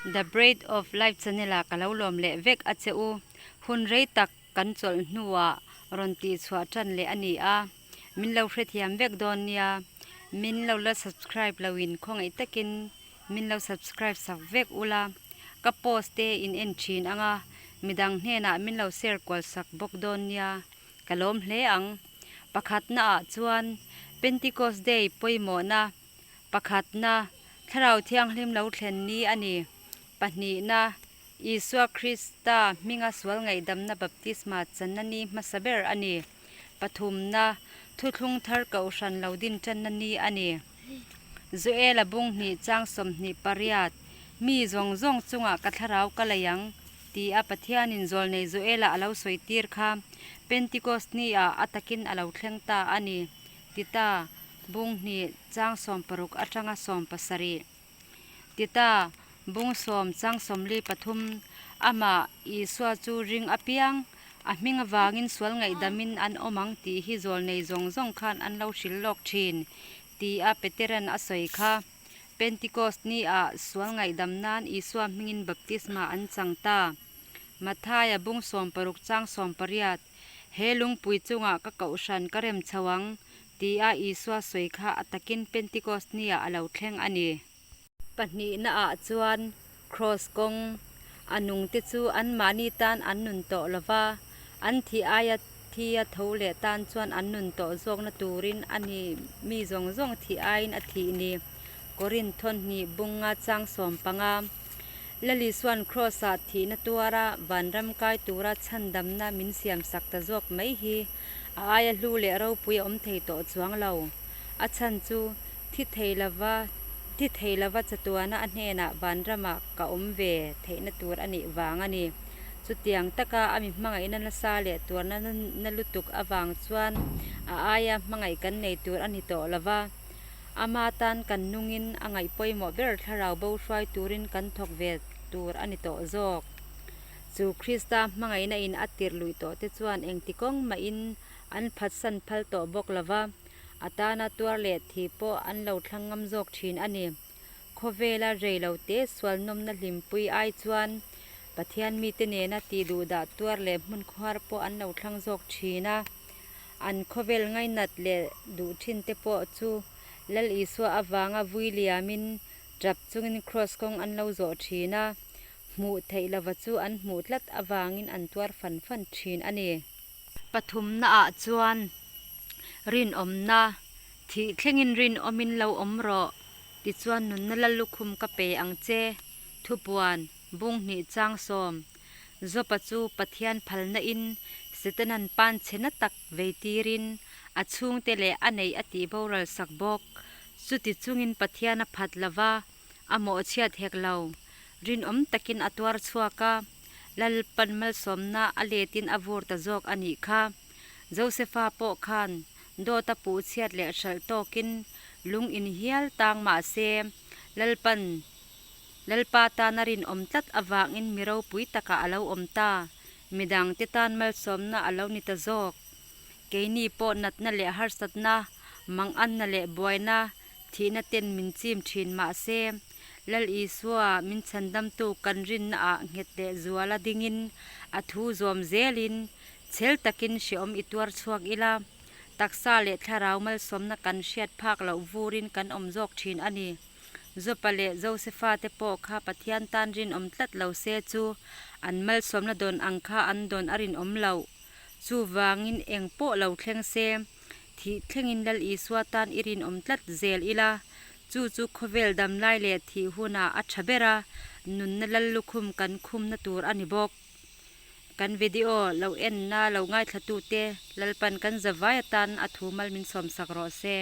The Breath of Life channel ah ka lo lawm leh vek a che u. Hun rei tak kan chawlh hnuah rawn tih chhuah tan leh a ni a, min lo hrethiam vek dawn nia. Min lo la subscribe lo in khawngaih takin min lo subscribe sak vek ula, ka post te in en thin ang a, midang hnenah min lo share kual sak bawk dawn nia. Ka lawm hle ang. Pakhatna ah chuan Pentecost Day pawimawhna Pakhatna, Thlarau Thianghlim lo thlen ni a ni. Pahnihna, Isua Krista hminga sual ngaihdamna baptisma channa ni hmasa ber a ni. Pathumna, Thuthlung thar kohhran lo din tanna ni a ni. Joela bung hnih chang 28, Mi zawng zawng chungah ka thlarau ka lei ang, ti a Pathianin zawlnei Joela a lo sawi tir kha Pentecost ni ah a takin a lo thleng ta a ni, ti ta. Bung hnih chang 60 atanga 70. Tita, bung sawm chang 43, Amah, Isua chu ring apiang, a hming avangin sual ngaihdamin an awm ang tih hi zawlnei zawng zawng khan an lo hrilh lawk thin, tia Peteran a sawi kha. Pentecost ni-ah sual ngaihdam nan Isua hmingin baptisma an chang ta. Mathaia bung 60 chang 18, He lungpui chungah ka kohhran ka rem chho ang, tia Isua sawi kha a takin Pentecost niah a lo thleng a ni. Pahnihnaah chuan Kraws kawng a nungte chu anmahni tan an nun tawh lo va, an thih aia thi a tho leh tan chuan an nun tawh zawkna turin a ni mi zawng zawng thih aiin a thih ni. Korinth thawnhnih bunga chang 15. Lal Isua'n Kraws-ah thihna tuara vanram kai tura chhandamna min siamsak ta zawk mai hi a aia hlu leh ropui a awm thei tawh chuang lo. A chhan chu thi thei lova thi thei lova chatuana a hnenah vanramah ka awm ve theihna tur a nih vang a ni. Chutiang taka a mi hmangaihna nasa leh tuarna na lutuk avang chuan a aia hmangaih kan nei tur a ni tawh lova. Ama tan kan nungin a ngaih pawimawh ber thlarau bo hruai turin kan thawk ve tur a ni tawh zawk. Chu Krista hmangaihna in a tirh luih tawh te chuan engti kawng mahin an phatsan phal tawh bawk lo va, a tana tuar leh thi pawh an lo thlang ngam zawk thin a ni. Khawvela rei lo te sual nawmna hlimpui ai chuan Pathian mite nena tih duhdah tuar leh hmun khuar pawh an lo thlang zawk thin a. An khawvel ngainat leh duh thin te pawh chu Lal Isua avanga vui liamin tap chungin kraws kawng an lo zawh thin a. Hmuh theih lova chu an hmuh tlat avangin an tuar fan fan thin a ni. Pathumnaah chuan rinawmna, thih thlengin rinawmin lo awm rawh, tichuan nunna la lukhum ka pe ang che, thupuan, bung hnih chang 10. Jopa chu Pathian phalna in Setanan pan chhe na tak vei tirin a chhungte leh a neih a tih boral sak bawk. Chuti chungin Pathian a phat lova, A mawhchhiat hek lo. Rinawm takin a tuar chhuak a, Lalpan malsawmna a letin a vur ta zawk a nih kha. Josefa pawh khan dawt a puhchhiat leh hralh tawkin lung in hial tang mah se, Lalpan Lalpa tana rinawm tlat avangin mi ropui takah a lo awm ta. Midangte tan malsawmna a lo ni ta zawk. Keini pawh natna leh harsatna, manganna leh buaina Thihna ten min chim thin mahse, Lal Isua min chhandamtu kan rinna ah nghet leh zuala dingin a thu zawm zelin chhel takin hreawm i tuar chhuak ila, taksa leh thlarau malsawmna kan hriat phak loh vurin kan awm zawk thin a ni. Jopa leh Josefa te pawh kha Pathian tan rinawm tlat lo se chu an malsawmna dawn ang kha an dawn a rinawm loh. Chuvangin eng pawh lo thleng se, Thih thlengin Lal Isua tan i rinawm tlat zel ila, chu chu khawvel damlai leh thih hunah a tha ber a, nunna lal lukhum kan khumna tur a ni bawk. Kan video lo enna lo ngaithlatute Lalpan kan zavai atan a thu mal min sawmsak rawh se.